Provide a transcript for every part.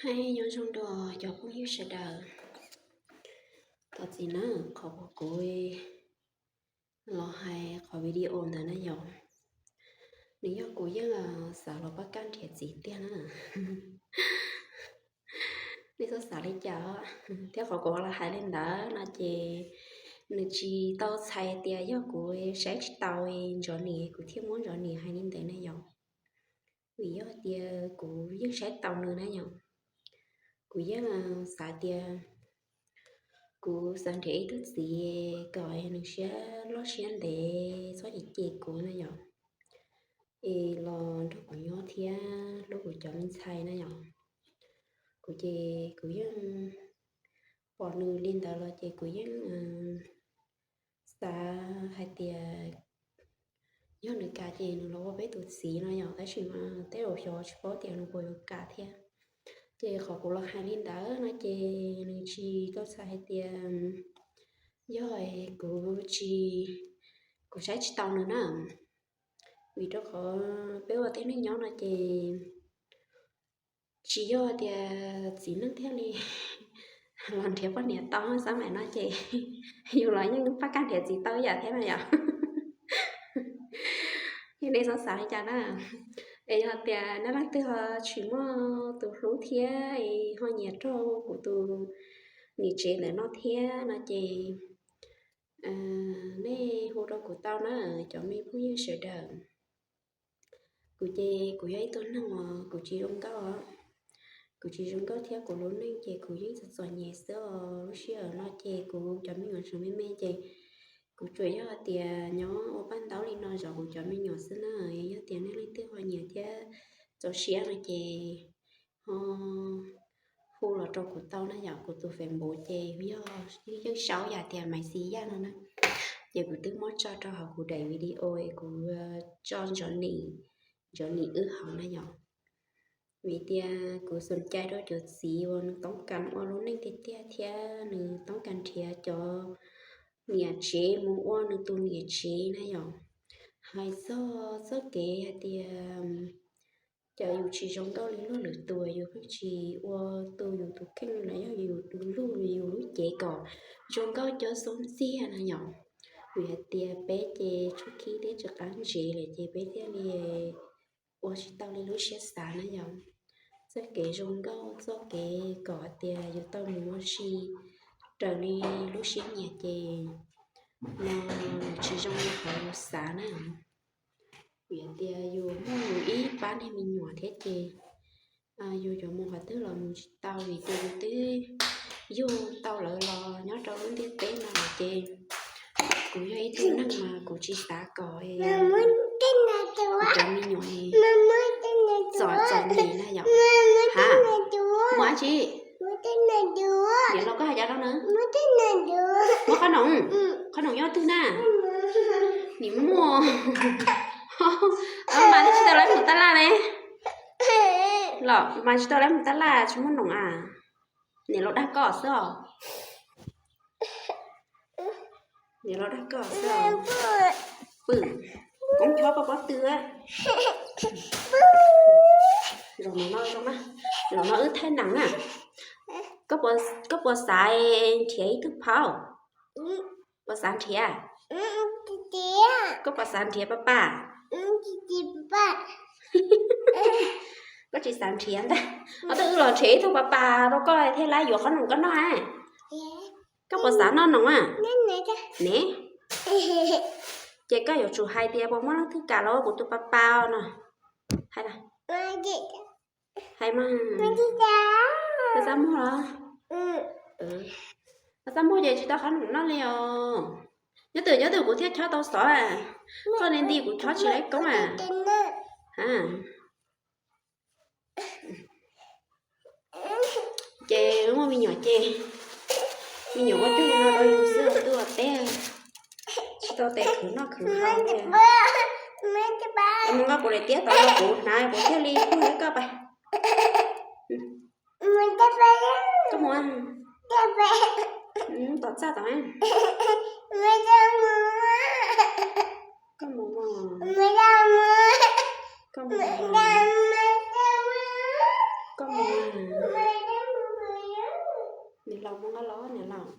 Hais nyob zoo dua cov phooj ywg sawv daws. Thov txim na, qhov uas kuv los hais qhov video ntawd na yom, nws yog kuv yeej xav los pab kab nrhiav txiv tiag na. Nej txhob xav li cas, thiab qhov kuv los hais li ntawd no ces nws tsis tau txhais tias yog kuv saib tsis taus Ntsov Nis kuv thiaj muab Ntsov Nis hais li ntawd na yom. Vim yog tias kuv yeej saib taus nws na yom. Kuv yeej xav tias kuv xav nrhiav ib tug txiv kom nws siab loj siab ntev txhob cem cem kuv na yom, es los nrog kuv nyob thiab hlub kuv cov me ntxhais na yom. Kuv ces kuv yeej pom nws li ntawd los ces kuv yeej xav hais tias yog nws kam ces nws los ua peb tus txiv no yom, tab sis mas tej zaum xyov tsis paub tias nws puas yuav kam thiab. Ces qhov kuv los hais li ntawd no ces nws tsis tau txhais hais tias yog kuv tsis, kuv saib tsis taus nws na. Vim rau qhov peb ua tej neeg nyob no ces tsis yog tias txiv neej thiaj li los nrhiav poj niam tau xab maim no ces yus los yeej pab kab nrhiav txiv tau ib yam thiab na yom. Yog nej txhob xav li cas na. Es yog tias nej leej twg ho tsis muaj tus hlub thiab es ho nyiam raug kuv tus niam tsev ntawm no thiab no ces nej hu rau kuv tau na, cov me phooj ywg sawv daws. Kuv ces kuv yog ib tug neeg uas kuv tsis zoo nkauj, kuv tsis zoo nkauj thiab kuv lub neej ces kuv yeej txom txom nyem xwb os. Lub sij hawm no ces kuv cov me nyuam tseem me me ces kuv tsuas yog tias nyob ua paj ntaub li no zov kuv cov me nyuam xwb na. Yog tias nej leej twg ho nyiam thiab txaus siab no ces ho hu los rau kuv tau na yom. Kuv tus Facebook ces yog yeej sau yam tias Maiv Xis Yaj no na, ces kuv twb muab tso rau hauv kuv daim video es kuv tso Ntsov Nis, Ntsov Nis wb hauv na yom. Vim tias kuv xom cai rau cov txiv uas nws toob kas ua lub neej tiag tiag thiab nws toob kas nrhiav cov niam tsev mus ua nws tus niam tsev na yom. Hais txog txoj kev hais tias cas yus tsis zoo nkauj li luag lwm tus, yus pheej tsis ua tu yus tus kheej los yog yus tus luj yus lub cev kom zoo nkauj cob xub ntxiag na yom. Vim hais tias peb ces tshuab khib thiab tsis qab ntsev lawm ces peb thiaj li ua tsis tau li lub siab xav na yom. Txoj kev zoo nkauj, txoj kev kom hais tias yus tau mus ua si raws li lub siab nyiam ces no tsis zoo li qhov yus xav na. Vim tias yus muaj yus ib pab niag me nyuam thiab ces yus yuav mus qhov twg los mus tsis tau vim tias yus twb yug tau lawv los nyob rau lub ntiaj teb no lawm ces kuv yog ib tug neeg mas kuv tsis xav kom kuv cov me nyuam txom txom nyem na yom. Ha, muaj dab tsi? Niam laus koj hais cas rau na? Muaj qhob noom, qhob noom nyob twg na? Nim muaj. Mas tsis tau lawv mus tab laj ne. Los mas tsis tau lawv mus tab laj tsis muaj noom a. Niam laus dag koj xwb os. Niam laus dag koj xwb os. Pw, koob chob koj pob tw. Zaum no, zaum no wb thaij nees na. Koj puas xav nrhiav ib tug phauj? Puas xav nrhiav? Koj puas xav nrhiav pas pas? Koj tsis xav nrhiav ntag. Ho twb wb los nrhiav ib tug pas pas rau koj thiaj li yuav qhob noom koj noj a. Koj puas xav noj noom a? Ne, ces koj yuav tsum hais tias puas muaj leej twg kam los ua kuv tus pas pas no. Hais, hais mas. Koj txaj muag los? Koj txaj muag ces tsis tau qhob noom noj li os. Nyob twg nyob twg kuv thiaj chob tau xov. Koj li nti kuv chob tsis laib koob a. Ces muaj me nyuam ces me nyuam ua cuag li no rau yus xwb, twb ua teb tsis tau tes khwv noj khwv haus li. Mus nqa kuv daim tiab tod los kuv hnav kuv thiaj li pug li koj pais. Koj mus, tom txaj tod. Koj mus, koj mus, koj mus. Los mus nqa los niam laus.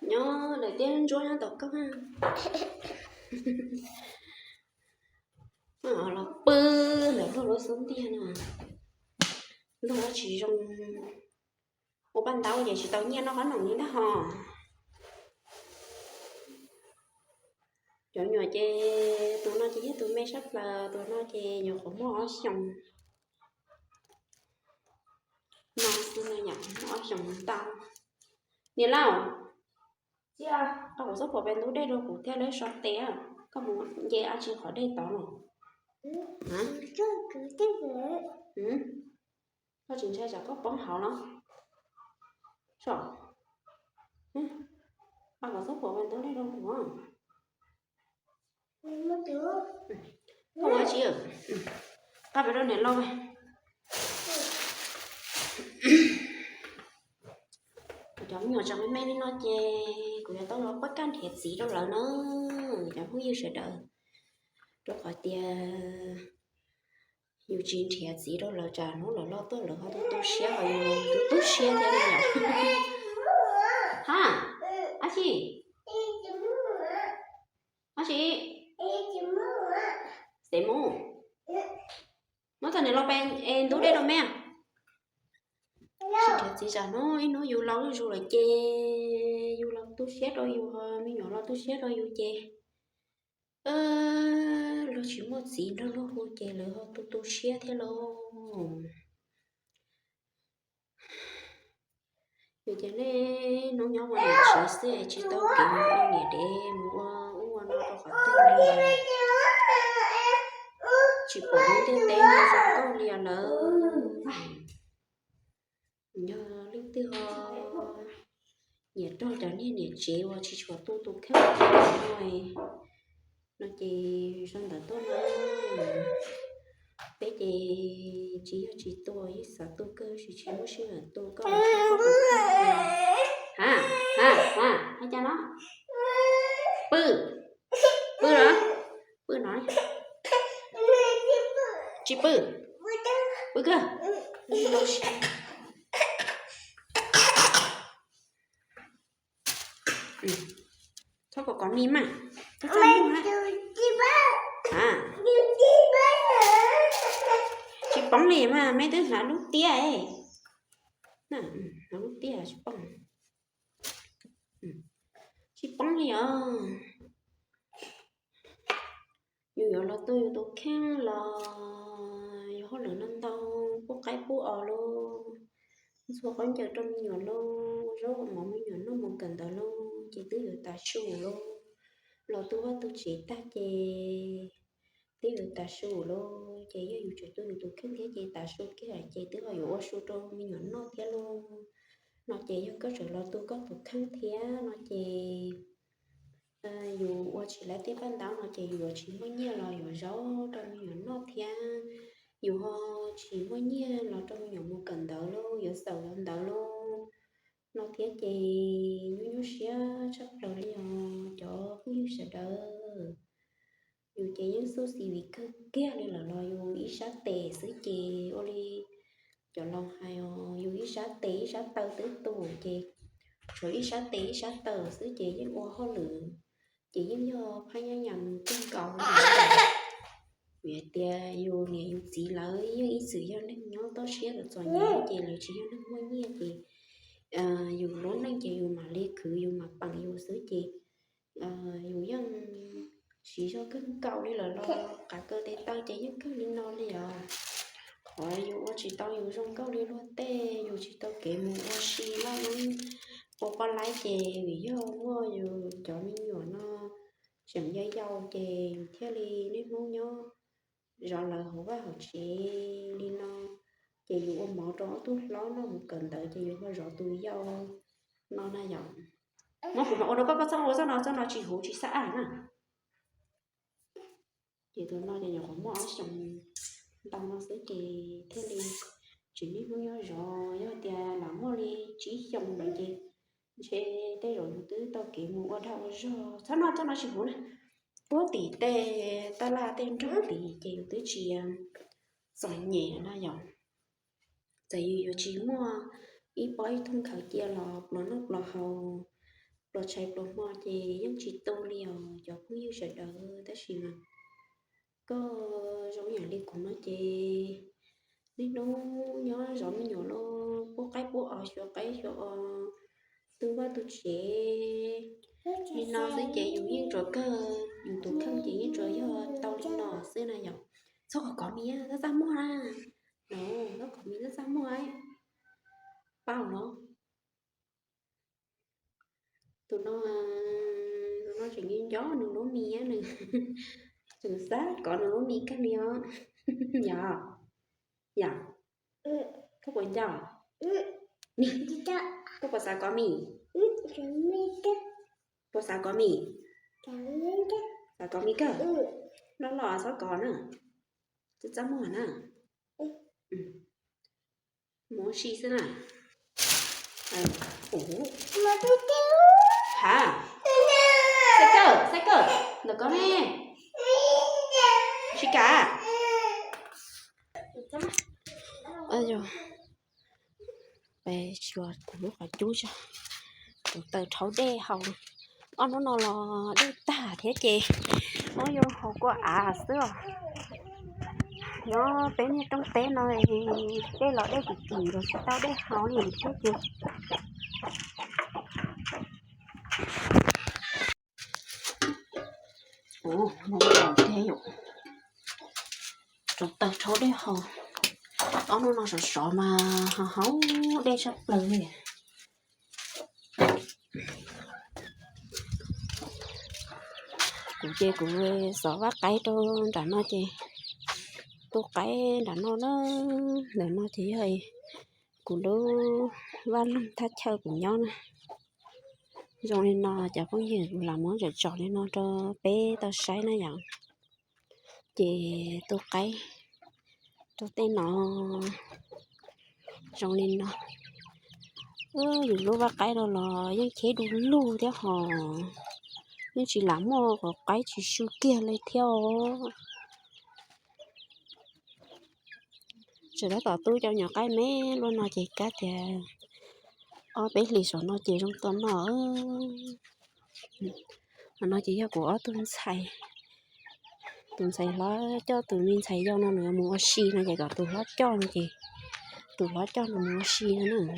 Nyob lawm tiab ntsuab nyob tom koj. Los pw ntawm luag lub xub ntiag no. Luag tsis zoo. Ua paj ntaub ces tsis tau nyiaj noj qab noom li ntag ho. Cov nyuam ces tus no ces yog tus me sab plaws, tus no ces nyuam qhuav muaj ob xyoos. No xwb no yom, muaj ob xyoos ntau. Niam laus, koj kuv xub phuam pes ntub dej rau kuv thiab lawv so tes, koj mus nce ab tsi qhov dej tod los. Koj tsis ntshai tsam koj poob hauv los? Koj kuv xub phuam pes ntub dej rau kuv. Koj ua tsi? Koj pem rau niam laus. Kuv cov me nyuam tseem me me li no ces kuv yuav tau los pab kaj nrhiav txiv rau lawv na, cov phooj ywg sawv daws, rau qhov tias yus tsis nrhiav txiv rau lawv tsam hnub lawv loj tuaj lawv ho tu tu siab ho yus tu tu siab thiab li yom. Ha, ab tsi, ab tsi, xev mus, muab txog niam laus pes es ntub dej rau me. Tsis nrhiav txiv tsam hnub ib hnub yus laus zuj zus lawm ces yus los tu siab rau yus, me nyuam los tu siab rau yus ces luag tsis muaj txiv nrog luag hu ces lawv ho tu tu siab thiab lauj. Yus ces niaj hnub nyob ua niam tsev xwb tsis tau kev mus ua niam dev mus ua ub ua no rau qhov twg li. Tsis pom lub ntiaj teb no zoo nkauj li os lawm. Yog leej twg ho nyiam rog cov niag niam tsev uas tsis tshua tu tus kheej no no ces sau ntawv tuaj na. Peb ces tsis yog tsis tu, yeej xav tu kawg, tsis tsis muaj sij hawm tu. Koj ha ha ha, hais cas no? Pw, pw no, pw no, tsis pw, pw kawg. Txhob kom kov mis mas. Tsis poob li mas, me twb hnav lub tiab, hnav lub tiab tsis poob. Tsis poob li os. Yus yuav los tu yus tus kheej los yus hauj lwm no ntau, pub qaib pub os lauj, ntxhua khaub ncaws rau me nyuam lauj, ua zaub ua mov me nyuam noj mus kawm ntawv lauj, ces twb yuav tas su lauj. Los tu vaj tu tsev tag ces twb yuav tas su lauj, ces yog yus tseem tu yus tus kheej thiab ces tas su kiag ces twb ho yuav ua su rau me nyuam noj thiab lauj. No ces yog koj tseem los tu koj tus kheej thiab no ces yus ua tsis laib tej paj ntaub no ces yus yuav tsis muaj nyiaj los yuav zaub rau me nyuam noj thiab. Yus ho tsis muaj nyiaj los rau me nyuam mus kawm ntawv lauj, yuav xaum yuav ntawv lauj no thiab ces nyuaj nyuaj siab tshaj plaws li os cov phooj ywg sawv daws. Yus ces yeej xub xis vim kawg kiag li lawm los yus ib sab tes xwb ces ua li cov laus hais os, yus ib sab tes ib sab taw twb tu ces tshuav ib sab tes ib sab taw xwb ces yeej ua hauj lwm ces yeej yog phab nyab nyas kawg nkaus li. Vim tias yus niam yus txiv lawv yeej ib txwm yog neeg nyob toj siab los txom nyem ces lawv tsis yog neeg muaj nyiaj ces yus lub neej ces yus mam li khwv yus mam peem yus xwb ces yus yeej siv zog kawg nkaus li lawm los qav kaws tes taw ces yeej kawg li no li os. Qhov yus ua tsis tau yus zoo nkauj li luag tej, yus tsis tau kev mus ua si laj ua poj laib ces vim yog muaj yus cov me nyuam no tseem yau yau ces yus thiaj li niaj hnub nyob zov lawv hauv vaj hauv tsev li no. Ces yus ua mov rau ob tug hlob noj mus kawm ntawv ces yus ho zov tus yau no na yom. Muab kuv mam ua rau koj, koj txhob ua txoj no, txoj no tsis huv tsis xab aj na. Ces tus no ces nyuam qhuav muaj ob xyoos ntau no xwb ces thiaj li tsis niaj hnub nyob zov, yog tias lam muaj li tsib xyoos lawm ces ntshe tej zaum yus twb tau kev mus ua dag ua zog. Txhob noj, txoj no tsis huv na. Puag tim tej taj laj tej nrog tid ces yus twb tsis txom nyem na yom. Txawm yus yuav tsis muaj ib pob ib thooj khaws cia los pluas noj pluas haus, pluas tshais pluas hmo ces yeej tsis tu li os cov phooj ywg sawv daws, tab sis mas koj zoo yam li kuv no ces niaj hnub nyob zov me nyuam los pub qaib pub os xyuas qaib xyuas os, tu vaj tu tsev li no xwb ces yus yeej tsuas kawg, yus tus kheej ces yeej tsuas yog tau li no xwb na yom. Txhob kov kov mis, txaj txaj muag na, no, txhob kov mis txaj txaj muag, paub los. Tus no, tus no tseem nco nco nws lub mis, nws tseem xav kov nws lub mis kawg li os. Yog, yog, koj puas nco? Ni, koj puas xav kov mis? Puas xav kov mis? Xav kov mis kawg. Loj loj txhob kov na, txaj txaj muag na. Mus ua si xwb na. Ha, xaib kawg, xaib kawg ntawm ko ne. Tsis kam. Peb xyuas kuv lub qhov cub tso, kuv taws rhaub dej haus. Ob hnub no los dej tag thiab ces muab yus haus kua av xwb os. Nyob peb niag rooj teb no dej los dej kim kim los tsis tau dej haus li thiab ces Ua, mus ua ke yom, rau taws rhaub dej haus. Ob hnub no sov sov mas haus dej tshaj plaws li. Kuv ces kuv xov vaj qaib rau nram no ces tu qaib nram no na. Ntawm no ces yog kuv lub vaj loog thaj chaw kuv nyob na. Zoo li no cov phooj ywg, kuv lam muab tsom tsom li no rau peb tau saib na yom. Ces tu qaib rau tej no zoo li no. Yus lub vaj qaib no los yeej cheb du lug thiab hos, yeej tsis lam muaj qhov qaib tsis su kiag li thiab os. Tseem tab tom tu cov nyuam qaib me luaj no ces kab tias ob peb hlis saum no ces zoo tua noj. Qhov no ces yog kuv ob tug ntxhais, tus ntxhais hlob coj tus me ntxhais yau no nws mus ua si no ces kom tus hlob coj no ces tus hlob coj nws mus ua si no na.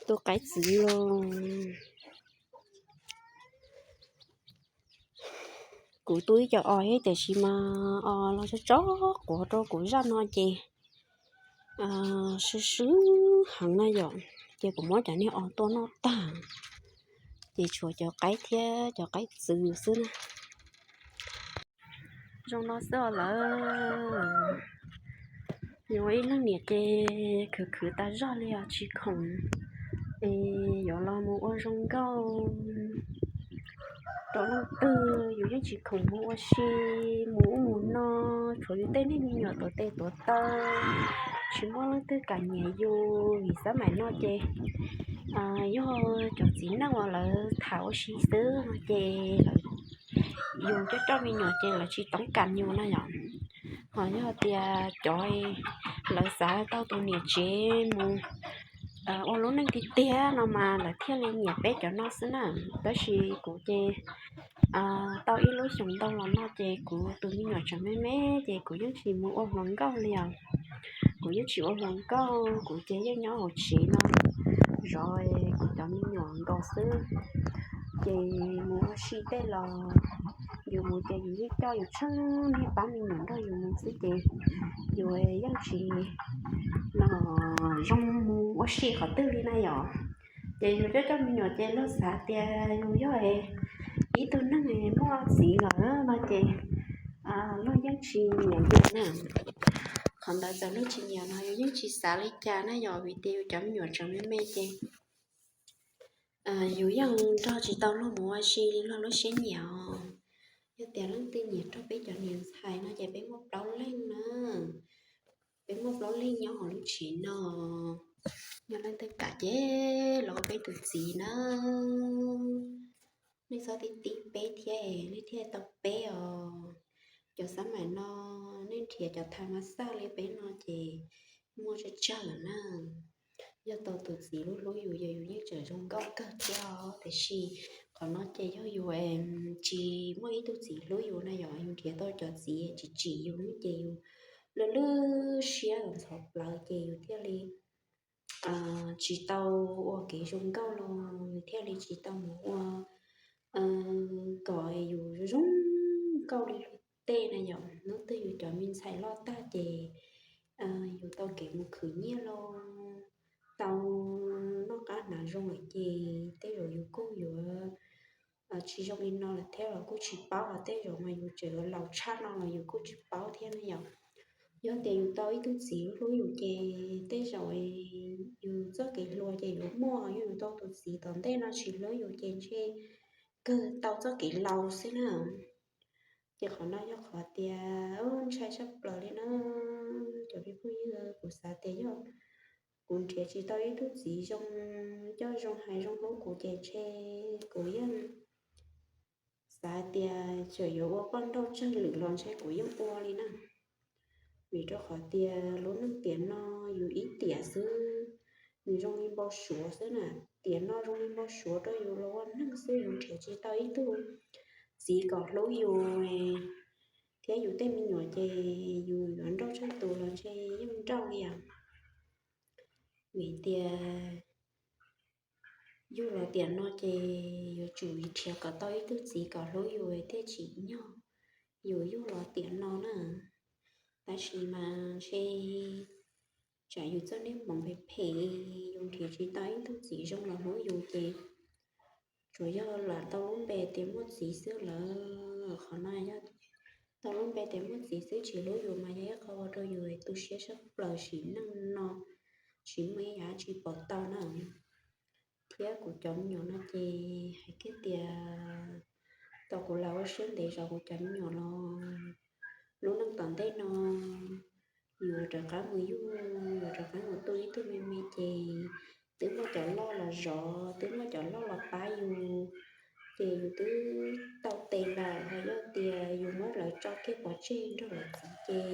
Tu qaib txwv los. Kuv tu ib co os thiab tiam sis mas os los tso tso quav rau kuv zaj no ces swb swb heev na yom. Ces kuv muab cov niag os tua noj tag, ces tshuav cov qaib thiab cov qaib txwv xwb na. Zoo no xwb os lawm. Yus ua ib leej niam ces khwv khwv tas zog li os, tsis khoom es yuav los mus ua zoo nkauj rau leej twg, yus yeej tsis khoom mus ua si, mus ub mus no, tshuav yus tej niag me nyuam tuav tes tuav taw, tsis muaj leej twg kam nyiam yus. Vim xab maim no ces yog cov txiv neej uas lawv tham ua si xwb no ces lawv, yus coj coj me nyuam ces lawv tsis toob kas yus na yom. Ho yog tias cov lawv xav tau tus niam tsev mus ua lub neej tiag tiag no mas lawv thiaj li nyiam peb cov no xwb na. Tab sis kuv ces tau ib lub xyoos ntau los no ces kuv tus me nyuam tseem me me ces kuv yeej tsis mus ua hluas nkauj li os. Kuv yeej tsis ua hluas nkauj, kuv ces yeej nyob hauv tsev no zov kuv cov me nyuam nkaus xwb. Ces mus ua si tej los yus mus ces yus yeej coj yus tsheej niag pab me nyuam nrog yus mus xwb ces yus yeej tsis los zoo mus ua si qhov twg li na yom. Ces yus coj coj me nyuam ces luag xav tias yus yog ib tug neeg muaj txiv lawm no ces luag yeej tsis nyiam yus na. Qhov ntawd txawm luag tsis nyiam los yus yeej tsis xav li cas na yom, vim tias yus cov me nyuam tseem me me ces yus yeej nrog tsis tau luag mus ua si li luag lub siab nyiam os. Yog tias leej twg nyiam rau peb cov niam ntxhais no ces peb muaj plaub leeg na. Peb muaj plaub leeg nyob hauv lub tsev no. Yog leej twg kam ces los ua peb tus txiv na. Nej txhob tib tib peb thiab, nej thiaj tau peb os. Cov xab maim no nej nrhiav cov tha mas xaj li peb no ces muaj tsawg tsawg na. Yog tau tus txiv hlub hlub yus, yus yeej tseem zoo nkauj kawg thiab os. Tiam sis qhov no ces yog yus tsis muaj ib tug txiv hlub yus na yom, yus nrhiav tau cov txiv tsis tsim yus ces yus lwj lwj siab los ntxhov plawv ces yus thiaj li tsis tau ua kev zoo nkauj los yus thiaj li tsis tau mus ua kom yus zoo nkauj li luag tej na yom. Hnub twg yus cov me ntxhais loj tag ces yus tau kev mus khwv nyiaj los tau noj qab hnav zoo lawm ces tej zaum yus kuj yuav tsis zoo li no lawm thiab los kuj tsis paub, los tej zaum mas yus tseem yuav laus tshaj no los yus kuj tsis paub thiab na yom. Yog tias yus tau ib tug txiv hlub yus ces tej zaum yus txoj kev hluas ces yuav muaj, yog yus tau tus txiv tom ntej no tsis hlub yus ces ntshe kawg tau txoj kev laus xwb na. Ces qhov no yog qhov tias ntshai tshaj plaws li na. Cov me phooj ywg, kuv xav tias yog kuv nrhiav tsis tau ib tug txiv zoo, coj zoo hais zoo hlub kuv ces ntshe kuv yeej xav tias txawm yuav ua poj nrauj tsawg lwm los ntshe kuv yeej ua li na. Vim rau qhov tias lub neej tiam no yus ib tiam xwb, nws zoo li npau suav xwb na. Tiam no zoo li npau suav rau yus los ua neeg xwb, yus nrhiav tsis tau ib tug txiv kom hlub yus thiab yus tej me nyuam ces yus yuav nrauj tsawg tus los ntshe yeej nrauj li os. Vim tias yug los tiam no ces yuav tsum nrhiav kom tau ib tug txiv kom hlub yus thiaj tsim nyog yus yug los tiam no na. Tab sis mas ntshe tsam yus txoj niag hmoov phem phem, yus nrhiav tsis tau ib tug txiv zoo los hlub yus ces tsuas yog lam tau lub npe tias muaj txiv xwb lawm. Qhov no yog tau lub npe tias muaj txiv xwb tsis hlub yus mas yog ib qho ua rau yus tu siab tshaj plaws, sim neej no tsis muaj ib yam dab tsi pom tau na. Thiab kuv cov me nyuam no ces hais kiag tias tau kuv lam ua siab ntev zov kuv cov me nyuam los lub neej tom ntej no yus rov qab mus yug, yus rov qab mus tu ib tug me me ces twb muaj cov loj los zov, twb muaj cov loj los pab yus, ces yus twb tau tes lawm. Ho yog tias yus muab lawv tso kiag pov tseg nrog lawv txiv ces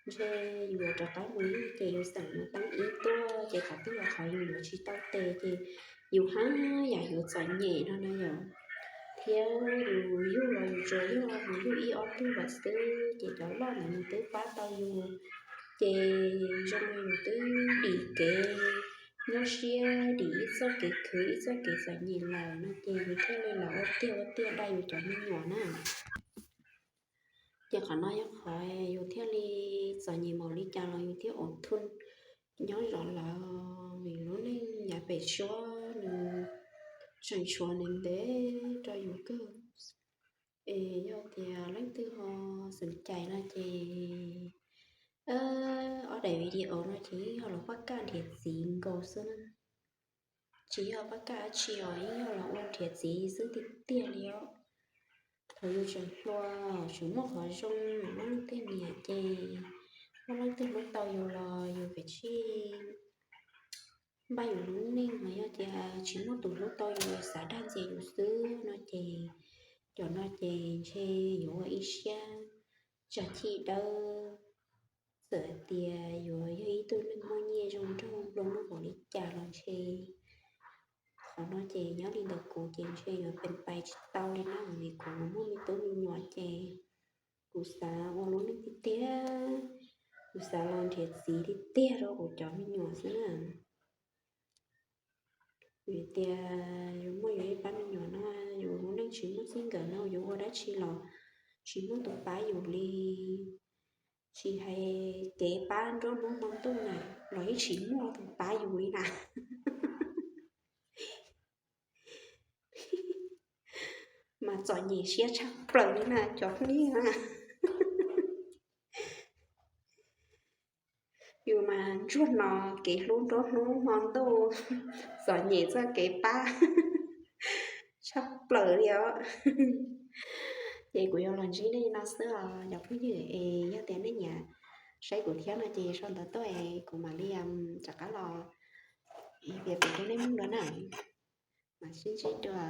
ntshe yus yuav rov qab mus yug ces yus xeem mus teeb ib tuaj ces qhov twg los qhov yus yuav tsis tau tes ces yus haj yam yuav txom nyem no na yom. Thiab yus yug los yus tsuas yog mus yug ib ob tug lawm xwb ces cov loj ntawd nws twb pab tau yus ces zoo li yus twb dim kev nyuaj siab, dim ib txoj kev khwv, ib txoj kev txom nyem lawm no ces yus thiaj li los ua tiag ua tiag dai yus cov me nyuam na. Ces qhov no yog qhov yus thiaj li txom nyem npaum li cas los yus thiaj ua thun nyob zov lawv, vim lub neej yav pem suab nws tseem tshuav ntev ntev rau yus kawg. Es yog tias leej twg ho xeem cais no ces ob daim video no ces yeej yog los pab kaj nrhiav txiv nkaus xwb na. Tsis yog pab kaj dab tsi os, yeej yog los ua nrhiav txiv xwb tiag tiag li os. Thaum yus tseem hluas tseem muaj qhov zoo, muaj leej twg nyiam ces muaj leej twg hlub tau yus los yus pem tsij npaj yus lub neej, mas yog tias tsis muaj tus hlub tau yus, xav dag ntxias yus xwb no ces cov no ces ntshe yuav ua ib siab tsag chij dawb. Txawm hais tias yuav yog ib tug neeg muaj nyiaj zoo nraug nplua nuj npaum li cas los ntshe qhov no ces nyob li ntawm kuv ces ntshe yuav peem pais tsis tau li na, vim kuv muaj me tub me nyuam ces kuv xav ua lub neej tiag tiag, kuv xav los nrhiav txiv tiag tiag rau kuv cov me nyuam xwb na. Vim tias yus muaj yus ib pab me nyuam no, yus lub neej tsis muaj txij nkawm no yuav ua dab tsi los tsis muaj tus pab yus li. Tsis hais kev pab nruab hnub hmo ntuj na los yeej tsis muaj tus pab yus li na. Mas txom nyem siab tshaj plaws li na cov phooj ywg na. Yus mas ntsuag no kev hlub nruab hnub hmo ntuj, txom nyem txoj kev pab tshaj plaws li os. Ces kuv yuav los ntsib nej no xwb os cov phooj ywg, es yog tias nej nyiam saib kuv thiab no ces sau ntawv tuaj es kuv mam li rov qab los piav pem rau nej mloog dua na. Mam sib ntsib dua.